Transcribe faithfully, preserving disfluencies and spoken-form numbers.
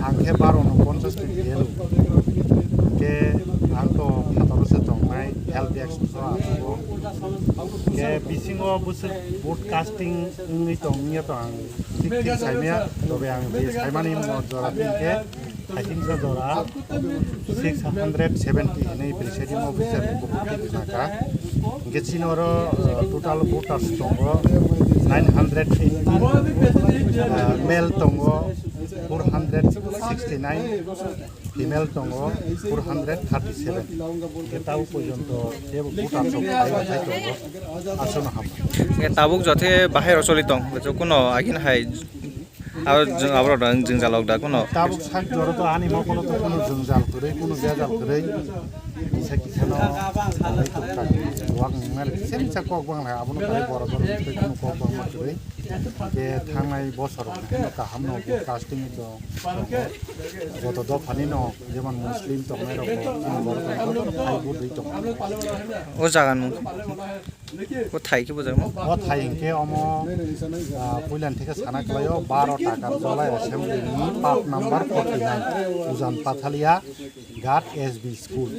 Ang khe baro no ponchash ni biyalo. Hwnkhe ang to phataro se tongnai, help desk so achugo. Hwnkhe bisingo bwswk vote casting wngwi tong wngya to ang thik thik saimaya, tobe ang je saimani mo jora hwnkhe Thaitingsa jora six hundred seventy hinwi presiding officer ni bukhuk twi khna kha. Hwnkhe chini oro, uh, total voters tongo nine hundred eighteen, uh, male tongo four hundred sixty nine, female tongo four hundred thirty seven. Hwnkhe tabuk porjonto jebo voters rok phai phai tongo, aswkno hamkha. Hwnkhe tabuk jothe bahai rok choli tong, kuno agin hai Abo jwng aborok da, jwngjal ok da kuno. Tabuk sak jora to ani mokolo to kuno jwngjal kwrwi, kuno bejal kwrwi. Kisa kisa no salai tuk tak. Wak nang nang kisa kisa kok bang lai, abono kwrwi borok borok kwrwi kuno kok bang ma kwrwi. Ke thangnai bosor kuno kaham no bo casting to. Joto dophani no, jemon Muslim tongnai rok bo, kuno borok tong, hai bo dui tong. O jaga ni mung. Bo thai khe bujak no? O thai hinkhe omo, ah, puilan theke sana kwlaio, baro takar jolai assembly ni part number forty nine, Ujan Pathalia Ghat S B school.